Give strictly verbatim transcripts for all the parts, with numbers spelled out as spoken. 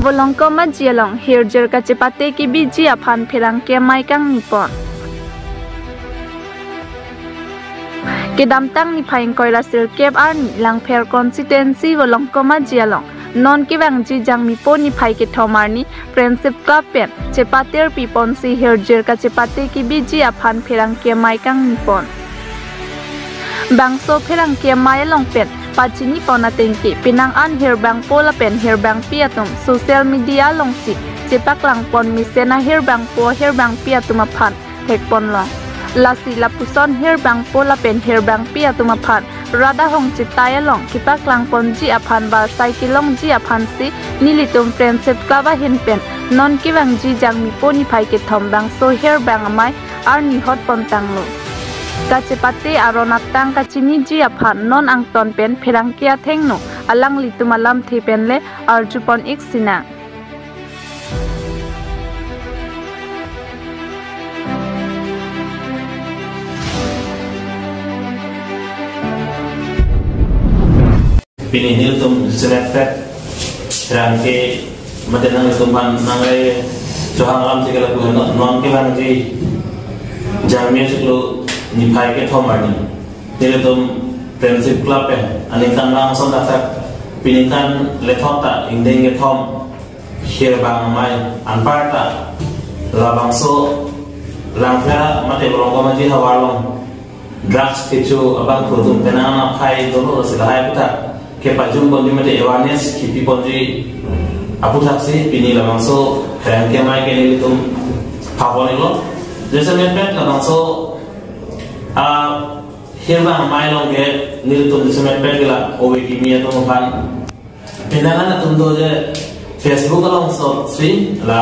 Volongkom Aji along hirjir kachepate kebiji aphan pherangke amei kangni pon. Kedamtang niphai ingkoi ra sirkep arni Langpher constituency Volongkom Aji along non kevangji Jangmipo niphai kethom arni Friendship Club pen chepatirpi ponsi hirjir kachepate kebiji aphan pherangke amei kangni pon. Bangso pherangke amei along pen pachini pon atengke penang an hirbangpo lapen hirbangpi atum social media alongsi chepaklang pon mesen ahirbangpo ahirbangpi atum aphan thek ponlong. Lasi lapuson hirbangpo lapen hirbangpi atum aphan rat ahong chetai along kepaklang ponji aphan barsai kelongji aphansi nelitum Friendship Club ahin pen non kevangji Jangmipo niphai kethom bangso hirbang amei arni hot pon tanglo. Kachepate aron atang kachiniji aphan non angton pen pherangke athengno alanglitum alamthe pen le arju pon ik sinang. Pini nelitum jasemet pet pherangke mate nanglitum aphan nangrai chohang alam si ke lapu non, non kevangji Jangmi achiklo niphai kethom arni nelitum Friendship Club pen aningkan langson dak dak pini kan lethot ta ingdeng kethom hirbang amei anparta labangso Langpher mate Volongkom Aji havar along drugs kecho abangphu atum penang an aphai dolo, lasi lahai aputhak kepajum ponji mate awareness kepi ponji aputhaksi pini labangso pherangke amei ke nelitum pha pon iklo. Jasemet pet labangso, ah, hirbang amei along ke nelitum jasemet pet ke la ove kimi atum aphan penang an atum do je Facebook along sotsi la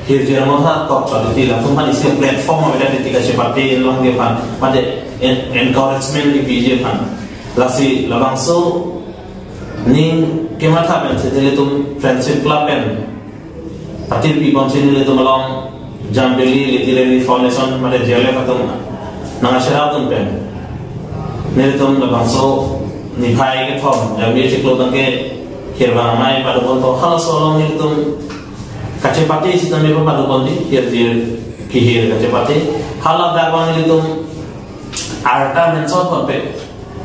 hirjir motha tok ta titi latum aphan isi platform avedet titi kachepate along ke aphan mate en-, encouragement kepiji aphan. Lasi labangso ning kematha pensi nelitum Friendship Club pen patirpi ponsi nelitum along Jambili Little Lady Foundation mate J L F atum nangcherap atum pen nelitum labangso niphai kethom Jangmi achiklo abangke hirbang amei padopon to, halaso along nelitum kachepate sitame padoponji, hirjir kehir kachepate. Hala dak abang nelitum arta mention ponpe.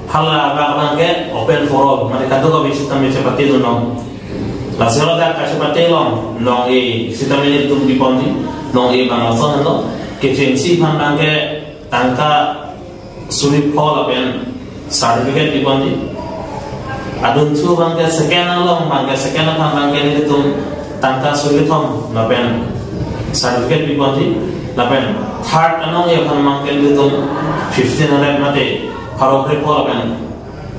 Hala abang abangke open for all, mate kadokave sitame chepate dun long. Lasi hala dak kachepate along nong-e sitame nelitum pi ponji, nong-e abang lason henlo, kechengsi aphan abangke tangka suri pho lapen certificate pi ponji. Adunthu abangke second along abangke second aphan abangke nelitum tangka suri kethom lapen certificate pi ponji. Lapen third anong-e aphan abangke nelitum fifteen hundred mate pharo kre pho lapen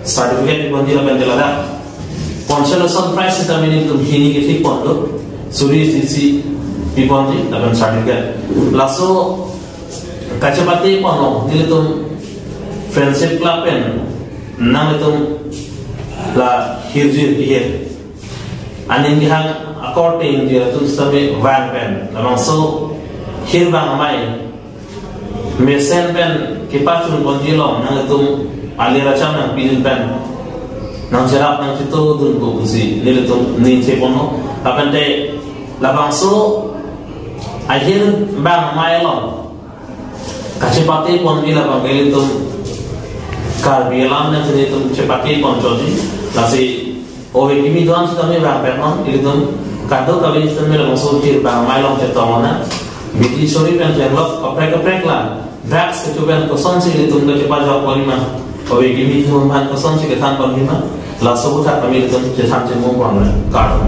certificate pi ponji lapen te ladak consolation prize sitame nelitum hini kethik pon do, suri isi isi pi ponji lapen certificate. Laso kachepate pon along nelitum Friendship Club pen nanglitum la hirjir kehir aning kehang akorte ingjir atum sitame vang pen labangso hirbang amei mesen pen kepachun ponji along nanglitum alir acham nangpidun pen nangcherap nangchito dunpo pusi nelitum ningje ponlo. Lapen te labangso ahirbang amei along kachepate ponji labang ke ilitum Karbi alam nangsi ilitum chepate pon chotji. Lasi ove kimi do-an sitame vang pen non, ilitum kadokave sitame labangso hirbang amei along chetong nang. Bidi suri pen chenglok kaprek kaprek la drugs kecho pen kosonsi ilitum kachepajok ponji ma, ove kimi atum aphan kosonsi kethan ponji ma, laso aputhak kami ilitum chethan chemung pon nang. Kardom.